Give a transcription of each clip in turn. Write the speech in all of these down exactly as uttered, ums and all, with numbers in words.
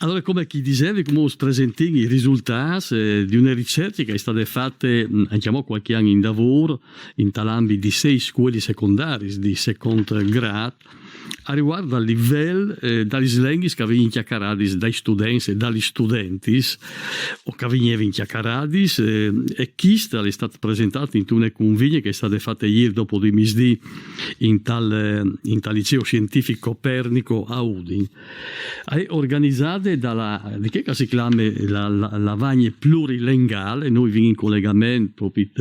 Alore, come ti disevi, come us presentìn i risultâts eh, di une ricercje che e je stade fate mm, ancjemò cualchi an indavôr, intal ambit di sîs scuelis secondariis di secont grât, a rivuart dal nivel eh, da lis lenghis che a vegnin cjacaradis dai students e da lis studentis, o che a vignevin cjacaradis, eh, e chist al è stât presentât intune convigne che e je stade fate îr dopo di misdì intal, eh, intal Liceo Scientific Copernico a Udin. E je organizade da la, di chê che si clame la, la, Lavagne Plurilengâl, e nô o vin in colegament propit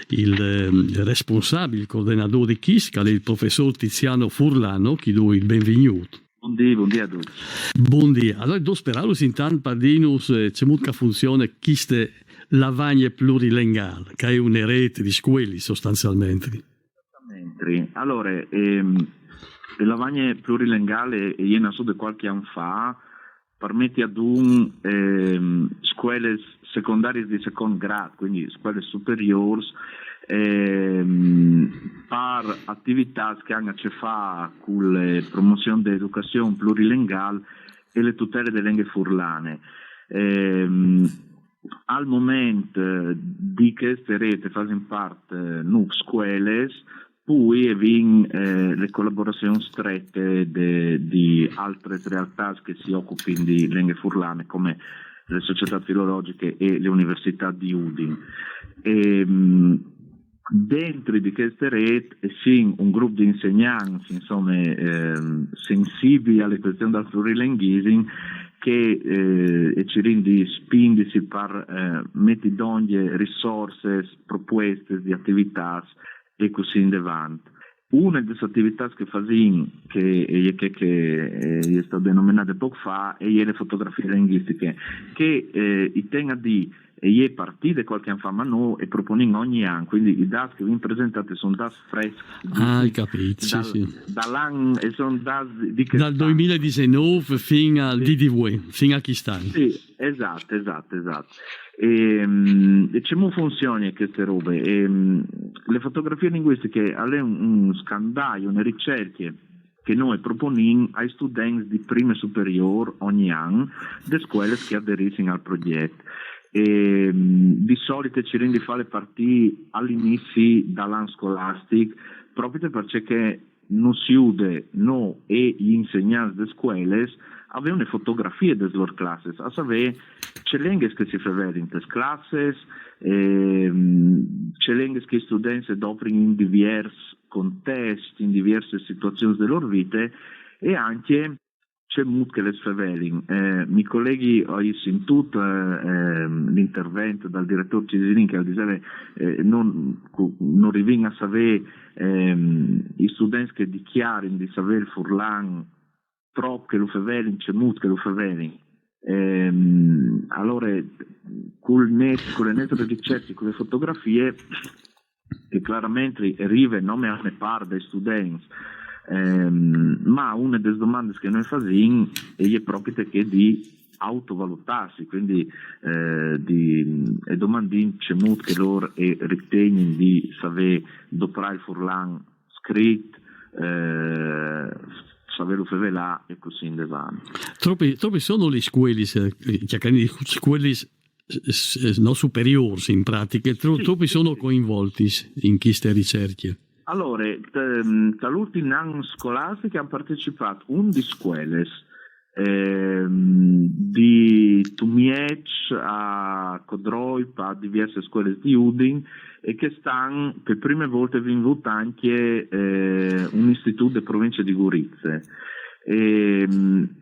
il eh, responsabil, il coordinadôr di chist, che al è il professôr Tiziano Furlano, a cui do il benvignût. Bundì, bundì a ducj. Bundì. Alore, dôs peraulis intant par dînus eh, cemût che e funzione cheste Lavagne Plurilengâl, che e je une rêt di scuelis sostanzialmentri. Alore, ehm, la Lavagne Plurilengâl e je nassude cualchi an fa par meti adun ehm, scuelis secondariis di secont grât, cuindi scuelis superiôrs, ehm, par ativitâts che a àn a ce fâ cu la promozion de educazion plurilengâl e la tutele de lenghe furlane. Ehm, al moment eh, di cheste rêt a fasin part eh, nûf scuelis, plui e vin eh, la colaborazion strete de, di altris realtâts che si ocupin di lenghe furlane, come la Societât Filologjiche e la Universitât di Udin. E, mm, dentri di cheste rêt e sin un grup di insegnants, insome, ehm, sensibils a la cuestion dal plurilenghisim, che eh, e cirìn di spindisi par eh, meti dongje risorsis, propuestis di ativitâts e cussì indevant. Une des ativitâts che a fasin, che e je chê che eh, e je stade nomenade pôc fa, e je la fotografie lenghistiche, che eh, i ten a dî, e je partide cualchi an fa, ma nô e proponìn ogni an, cuindi i dâts che o vin presentât a son dâts frescs. Ah, o ai capît, sì, da, sì. Da l'an, e son dâts di Dal doimil e disenûf fin al dì di vuê, fin a chist an. Sì, esat, esat, esat. E, mm, e cemût funzione cheste robe? E, mm, la fotografie lenghistiche e je un, un scandai, une ricercje che nô e proponìn ai students di prime superiôr ogni an des scuelis che a aderissin al progjet. E, mm, di solit e cirìn di fâle partî al inizi dal an scolastic, propit parcè che nus jude, nô e i insegnants des scuelis, a vê une fotografie des lôr classis, a savê ce lenghis che si fevelin tes classis, ehm, ce lenghis che i students a doprin in diviers contescj, in diviersis situazions de lôr vite, e ancje cemût che lis fevelin. Eh, mi coleghi, o ai sintût eh, ehm, l'intervent dal diretôr Ceserin che al diseve eh, nô, nô rivìn a savê ehm, i students che a dicjarin di savê il furlan trop che lu fevelin, cemût che lu fevelin. Ehm, alore, cul net, cu la nestre ricercje, cu la fotografie, che claramentri e rive nome a une part dai students, ehm, ma une des domandis che nô fasìn e je propit chê di autovalutâsi, cuindi eh, di, e domandìn cemût che lôr e ritegnin di savê doprâ il furlan scrit, eh, savêlu fevelâ e cussì indevant. Tropi, tropi sono lis scuelis, eh, cjacarìn di scuelis eh, no superiôrs in pratiche, tro, tropi sono coinvoltis in cheste ricercje? Alore, t- mm, tal ultin an scolastic a àn partecipât undis scuelis, ehm, di Tumieç a Codroip, a diviersis scuelis di Udin, e chest an pe prime volte a vin vût ancje eh, un istitût de provincie di Gurize. E,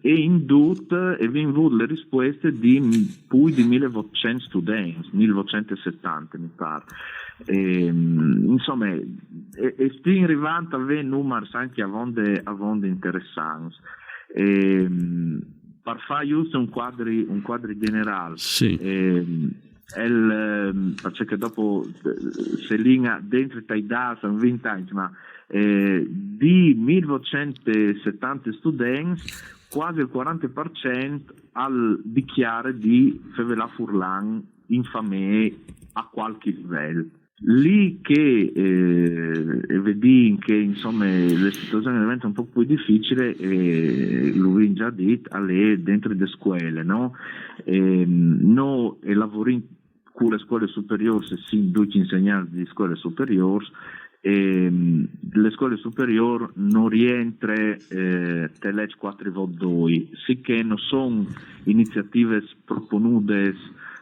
e in dut e vin vût la rispueste di plui di mil e votcent students, mil votcent e setante mi par. E, insome, e, e stin rivant a vê numars ancje avonde, avonde interessants. E, par fâ just un cuadri, un cuadri gjenerâl, sì. E, el, ehm, parcè che dopo eh, se lin dentri tai dâts a vint agns, ma eh, di mil votcent e setante students, cuasi il cuarante par cent al dicjare di fevelâ furlan in famee a cualchi livel. Lì che eh, vedin che insomma la situazione diventa un po' più difficile, eh, lo vin già dit, alle dentro de scuole, no? Ehm, no, e lavorin con le scuole superiori, se sin duci insegnanti di scuole superiori, ehm, le scuole superiori non rientre eh, te legge quattro V due, sicché non sono iniziative proponude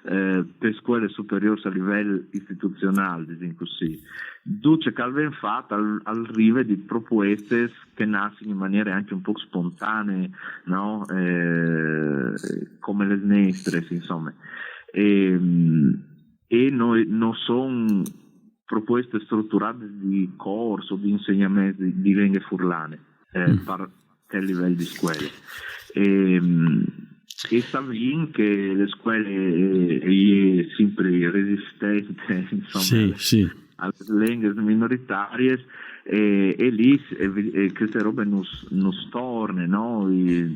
eh, per scuole superiori a livello istituzionale, diciamo così. Duce che al ven fatto al, al rive di proposte che nascono in maniera anche un po' spontanea, no? Eh, come le nostre, insomma. E, e noi non sono proposte strutturate di corso, di insegnamento di, di lingue furlane eh, mm. per che livello di scuole. E, e sappiamo che le scuole eh, è sempre resistente, insomma, sì, sì. Alle lingue minoritarie e, e lì e, e queste robe non, non storne, no? E,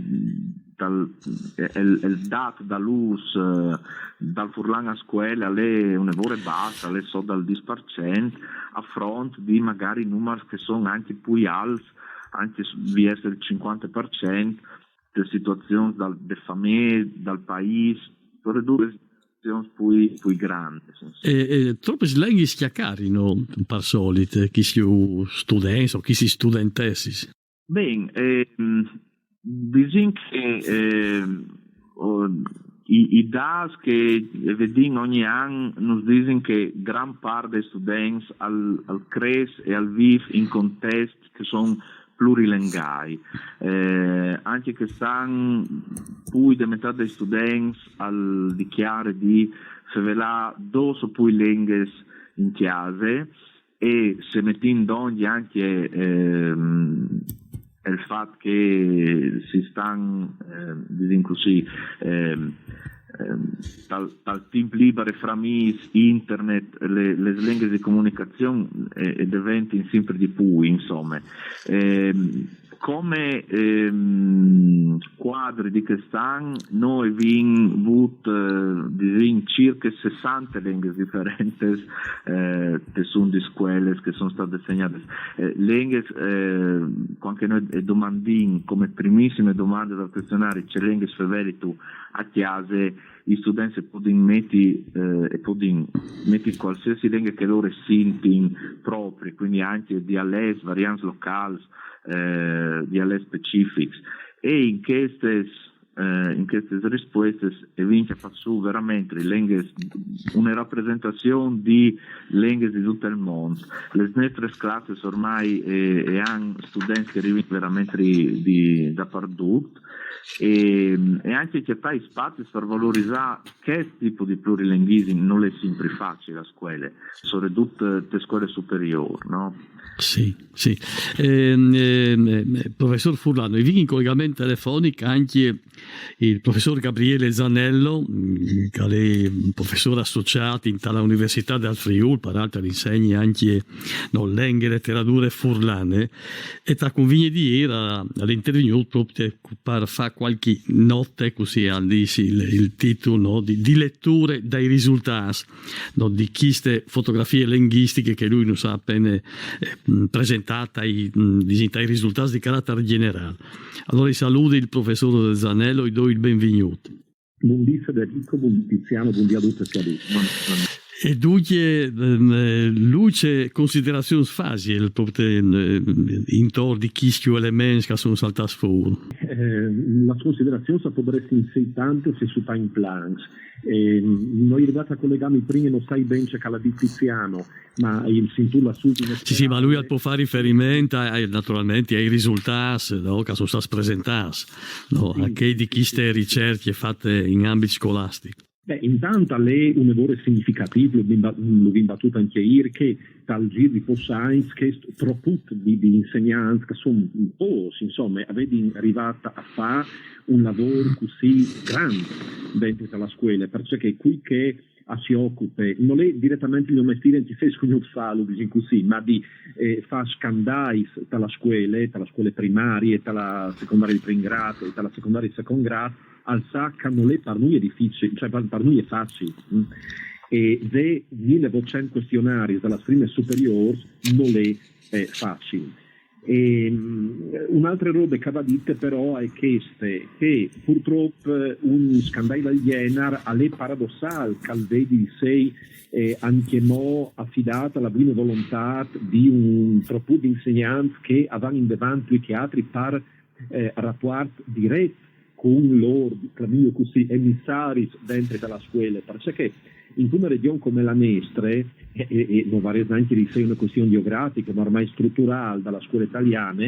dal, el, el dat da luz eh, dal furlan a scuola alle una vore bassa, alle so dal dieci per cento, a fronte di magari numeri che sono anche più alti, anche verso il cinquanta per cento, delle situazioni dal, de famiglie, dal paese, sono due situazioni più, più grandi. E, e troppe slenghe schiaccarino per solite, chi si studenti o chi si studentessi? Ben, eh, diciamo che eh, i, i dati che vediamo ogni anno ci dicono che gran parte dei studenti al, al cresce e al vive in contesti che sono plurilinguali. Eh, anche quest'anno più di metà dei studenti al dichiara di fevelà due o più lingue in chiesa e se mettiamo anche ehm, il fatto che si stanno, eh, diciamo così, eh, tal, tal tempo libero fra mis, internet, le, le lingue di comunicazione eh, diventano sempre di più, insomma. Eh, come ehm, quadri di quest'anno noi abbiamo avuto eh, circa sessanta lingue differenti eh, che sono di scuole che sono state segnate. Eh, lingue, eh, quando noi domandin come primissime domande dal questionario, c'è lingue fevelitu a chiase, i studenti possono mettere, eh, possono mettere qualsiasi lingua che loro sentono proprio, quindi anche dialetti, varianti locali, eh, dialetti specifici. E in queste eh, in queste risposte e vince su veramente lingue, una rappresentazione di lingue di tutto il mondo. Le nostre classi ormai eh, hanno studenti che arrivano veramente di, di dappertutto e, e anche cercare spazi per valorizzare che tipo di plurilinguismo non è sempre facile a scuole, soprattutto per scuole superiori, no? Sì, sì. Eh, eh, professor Furlan, i vin in collegamento telefonico anche il professor Gabriele Zanello, che è un professore associato in tale Università del Friuli, peraltro insegna anche no, lingue e letterature furlane, e ti conviene di ieri all'intervento proprio per fare qualche nota così al il, il titolo no, di, di letture dai risultati no, di queste fotografie linguistiche che lui nos ha appena eh, presentato ai, ai risultati di carattere generale. Allora saluto il professor Zanello e do il benvenuto. Buondì Federico, buondì Tiziano, buondì a tutti e a tutti. E dunque, ehm, Luce, considerazioni fasi il intorno di questi elementi che sono saltati fuori? Eh, la considerazione si può essere in sé tante se su time plans. Eh, noi arrivati a collegarmi prima non sai ben ciò che l'ha detto Tiziano, ma il sentito la subito. Sì, sì, ma lui può fare riferimento a, naturalmente ai risultati no, che sono stati presentati, no, sì, a che di queste ricerche fatte in ambito scolastico. Beh, intanto l'è un errore significativo, l'ho battuto anche ieri, che dal giro di Possines che troppo di, di insegnanti che sono pochi, insomma, avete arrivato a fare un lavoro così grande dentro la scuola, perché qui che a si occupa, non è direttamente il mio mestiere, anche se sono fallo, diciamo così, ma di eh, fare scandais dalla scuola, dalla scuola primaria, dalla secondaria di primo grado, dalla secondaria di secondo grado, al sa che non è per noi è difficile, cioè per, per noi è facile. Mm. E vê mil e votcent questionaris da las primas superiôrs nol è eh, facil. E, um, un'altra roba che va dite però è questa, che purtroppo un scandale del genere è paradossale, che al vedi sei eh, anche mo affidata alla buona volontà di un troppo di insegnanti che avevano in davanti che altri par eh, rapporti diretti con loro, clamio così, emissaris dentro dalla scuola, perché in una regione come la nostra, e, e, e non vorrei neanche di sé una questione geografica, ma ormai strutturale dalla scuola italiana,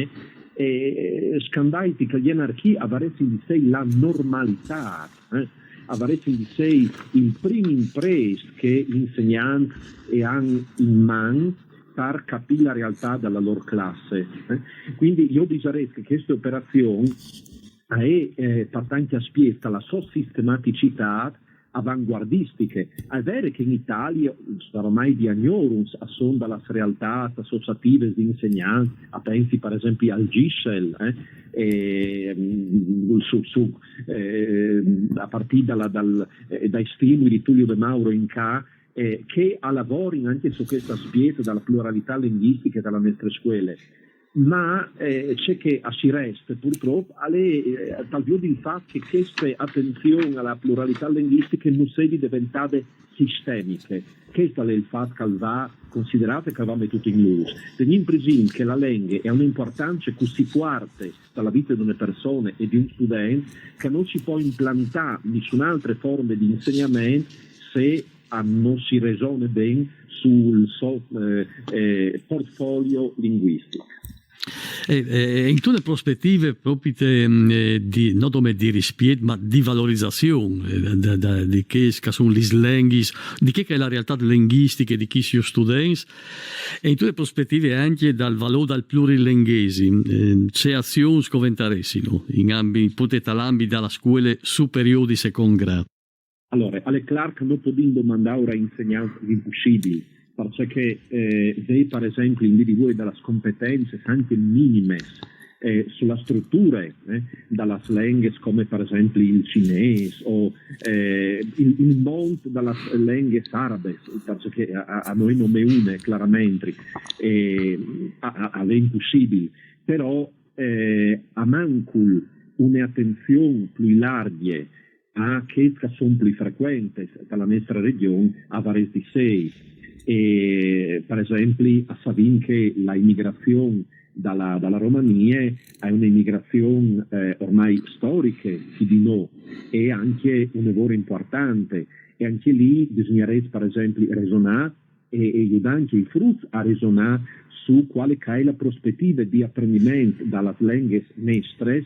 e, scandai che gli anarchì avaressero di sé la normalità, eh? Avaressero di sé il primo imprest che insegnanti e hanno in mano per capire la realtà della loro classe. Eh? Quindi io direi che questa operazione è eh, per tanti aspetti la sua sistematicità avanguardistiche. È vero che in Italia, ormai di agnorums, sono dalle realtà associative di insegnanti, a pensi per esempio al Giscel, eh, e, mm, su, su, eh, a partire dalla, dal, eh, dai stimoli di Tullio De Mauro in ca, eh, che lavorano anche su questo aspetto della pluralità linguistica della nostra scuola. Ma eh, c'è che a si resta purtroppo alle, eh, tal via del fatto che queste attenzioni alla pluralità linguistica non si è diventate sistemiche. Questo è il fatto che va considerato e che va messo in luce. Teniamo presente che la lingua è un'importanza così forte dalla vita di una persona e di un studente che non si può implantare nessun'altra forma di insegnamento se non si ragiona bene sul suo eh, eh, portfolio linguistico. E, e in tutte prospettive proprio eh, di, non come di rispetto, ma di valorizzazione eh, da, da, di che, che sono le lingue, di che è la realtà linguistica di chi si studenti, e in tutte prospettive anche dal valore del plurilinguismo, eh, c'è azioni che ventaressino in ambi, potete all'ambito della scuola superiore di secondo grado. Allora, alle Clark non potendo domandare ora insegnanti l'impossibile, perché eh, se per esempio individui dalle competenze anche minime eh, sulla struttura eh, dalle lingue come per esempio il cinese o eh, il, il mondo delle lingue arabe, perché a, a noi non è una chiaramente, eh, a, a, a è impossibile, però eh, a mancul un'attenzione più larga a che sono più frequenti dalla nostra regione a vari di sei. E, per esempio, a sapere che l'immigrazione dalla, dalla Romania è un'immigrazione eh, ormai storica, si di no, e anche un lavoro importante. E anche lì bisognerebbe, per esempio, ragionare e, e aiutare anche i frutti a ragionare su quale che è la prospettiva di apprendimento dalle lingue mestres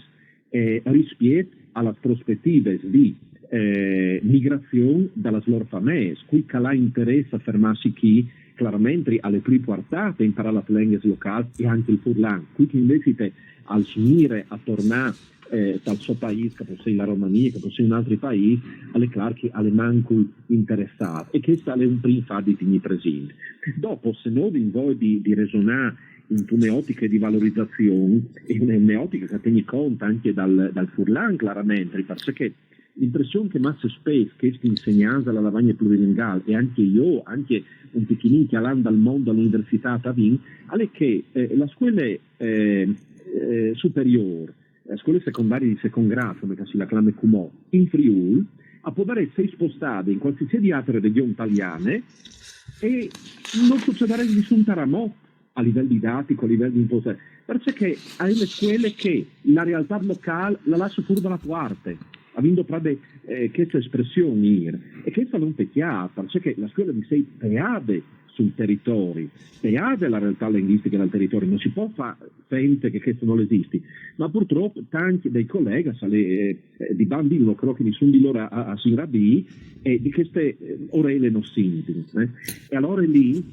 eh, rispetto alle prospettive di eh, migrazione dalle loro famiglie. Qui che la interessa fermarsi qui, chiaramente alle più portate imparare le lingue locali e anche il furlan. Qui che invece al sumire a tornare eh, dal suo paese, che fosse la Romania, che fosse un altro paese, alle Clark alle mancul interessate. E questo è un primo fatto di tenere presente. Dopo, se noi in voi di, di ragionare in un'ottica di valorizzazione, e un'ottica che tiene conto anche dal, dal furlan, chiaramente, perché l'impressione che massa spesso che questa insegnanza alla lavagna plurilinguale, e anche io, anche un picchinin che all'anda al mondo all'università a Tavin, è che eh, la scuola eh, eh, superiore, la scuola secondaria di secondo grado, come si la clama Cumò, in Friuli, a poter essere spostate in qualsiasi altra regione italiana e non succederà nessun terremoto a livello didattico, a livello di imposta, perché è una scuola che la realtà locale la lascia fuori dalla parte, avendo proprio eh, questa espressione ir. E questa non è chiara, perché la scuola di sé peade sul territorio, peade la realtà linguistica del territorio, non si può fare finta che questo non esiste, ma purtroppo tanti dei colleghi, eh, di bambini, non credo che nessuno di loro ha, ha, ha e di queste eh, orelle non senti. Eh? E allora lì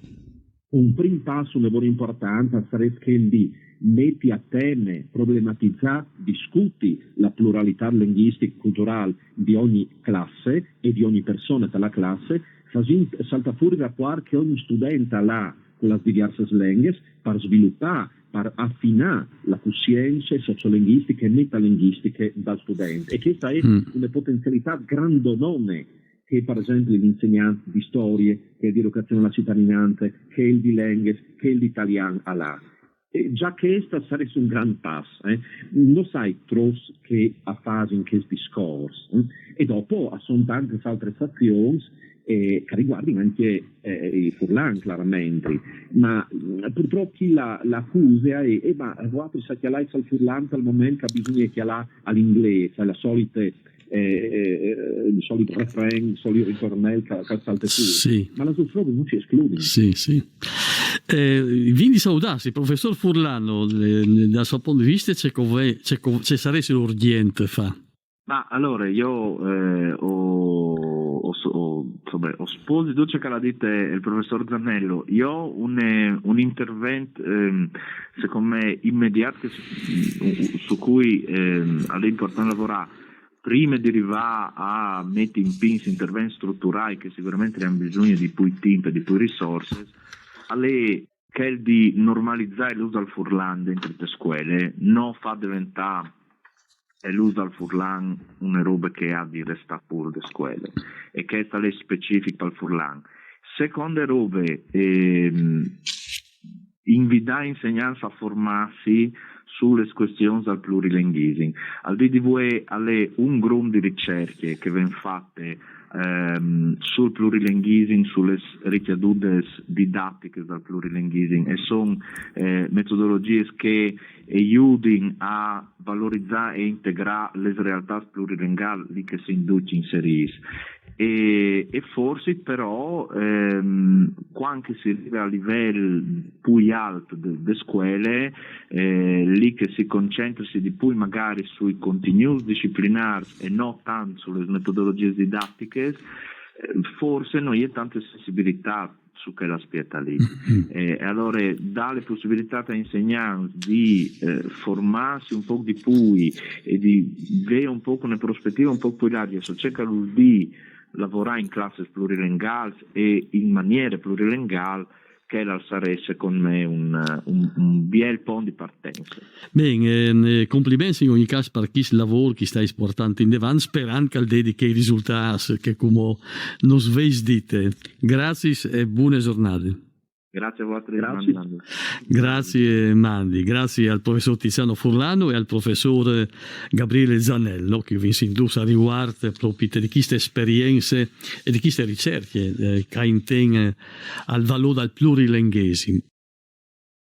un primo passo, un lavoro importante, sarebbe quello di mettere a tema, problematizzare, discutere la pluralità linguistica e culturale di ogni classe e di ogni persona della classe, facendo saltare fuori da qua che ogni studente ha con le diverse lingue per sviluppare, per affinare la coscienza sociolinguistica e metalinguistica del studente. E questa è mm. una potenzialità grandonone che, par esempli, l'insegnant di storie, che di educazion a la citadinanze, che el di lenghis, che el di talian al à. E già chest al sarès un grant pas, eh? No sai trops che a fasin chest discors, eh? E dopo a son tantis altris azions eh, che a riguardin ancje eh, il furlan, claramentri. Ma mm, purtrop chi la, la acuse è, eh, ma voaltris a cjalais al furlan tal moment che a bisugne cjalâ al inglês, la solite eh, eh, il solit refren, il solit ritornel che, che al salte fûr. Sì. Ma las dôs robis no si escludin. Sì, sì. Eh, vin di saudâsi, professôr Furlan, eh, dal so pont di viste, ce che ve- ce che- ce sarès urgjent fâ? Ma alore, jo eh, o, o, o, insome, o sposi dut ce che al à dit il professôr Zannello. Jo un, un intervent, ehm, secont me, imediât che su, su cui ehm, al è impuartant lavorâ, prime di rivâ a meti in pîts intervents struturâi che siguramentri a àn bisugne di plui timp e di plui risorsis, al è chel di normalizâ l'ûs dal furlan dentri te scuele, no fâ deventâ l'ûs dal furlan une robe che e à di restâ fûr de scuele. E chest al è specific pal furlan. Seconde robe, ehm, invidâ i insegnants a formâsi su lis cuestions dal plurilinguisim. Al dì di vuê al è un grum di ricercje che ven fate ehm, sul plurilinguisim, su lis ricjadutis didatichis dal plurilinguisim, e a son eh, metodologjis che a judin a valorizâ e integrâ lis realtâts plurilinguâls li che sin ducj inserîts. E, e forsit però ehm, cuant che si rive a livel plui alt de, de scuele, eh, li che si concentrasi di plui magari sui contignûts disciplinârs e no tant su lis metodologjiis didatichis, eh, forsit no je tante sensibilitât su chel aspiet li. E alore dâ la pussibilitât ai insegnants di eh, formâsi un pôc di plui e di vê un pôc une prospetive un pôc plui largje su ce che al vûl dî lavorâ in classis plurilinguâls e in maniere plurilinguâl, chel al sarès, secont me, un, un, un biel pont di partence. Ben, eh, compliments in ogni câs par chest lavôr che o stais puartant indevant, sperant che al dedi chei risultâts che cumò nus vês dite. Graciis e buine zornade. Graciis a voaltris. Graciis. Graciis, mandi. Graciis al professôr Tiziano Furlan e al professôr Gabriele Zannello, che o vin sintûts a rivuart propit di cheste esperience e di cheste ricercje eh, che a inten eh, al valôr dal plurilinguisim.